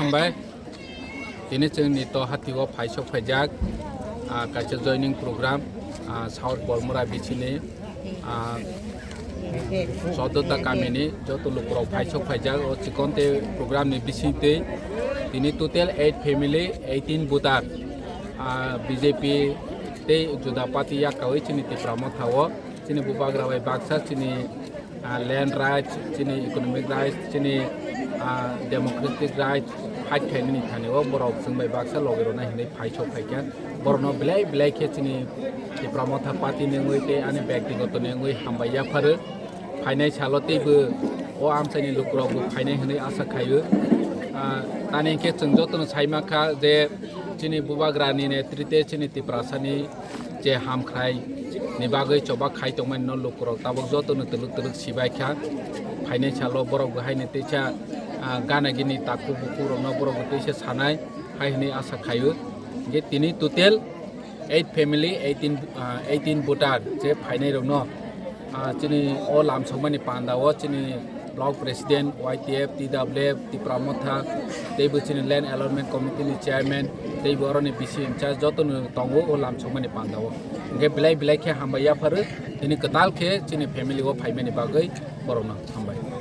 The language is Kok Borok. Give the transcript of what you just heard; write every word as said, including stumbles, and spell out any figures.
Hambai. Tini chwng ni to hati o phaisok phaijak, ah, kaisa joining program, ah, South Bormura bisini, ah, Sodota kamini joto lukurok phaisok phaijak o chikonte program ni bisingtwi tini total eight family, eighteen voter, ah, B J P tei juda party yakawi chini Tipra Motha o chini bubagra bai baksa chini ah, land rights, chini economic rights, chini, ah, democratic rights fight khainani thani o borok chwng bai baksa logi rwna hinwi phaisok phaikha. Borokno belai belai khe chini Tipra Motha party ni wngwi tei ani byaktigoto ni wngwi hambai yapharo. Phainai salo teibo o amchaini lukurokbo phainai hinwi asa khaio. Ah, tani khe chwng jotono saimankha je chini bubagrani netrite chini Tiprasani je hamkhrai ni bagwi choba khai tongmani no lukurok tabuk jotono twlwk twlwk sibai kha. Phainai salo borok bo haino teisa, ah, gana gini takhuk bukhuk rokno borok bo teisa sanai hai hwnwi asa khaio. Je tini total eight family, eighteen, ah, eighteen voter je phainai rokno, ah, chini o lamsokmani panda o chini Block President, Y T F, T W F, Tipra Motha, teibo chini Land Allotment Committee ni Chairman, teibo oroni B C in charge jotono tongo o lamsokmani panda o. Hingke belai belai khe hambai yapharo, tini kwtal khe chini family o phaimani bagwi borokno hambai.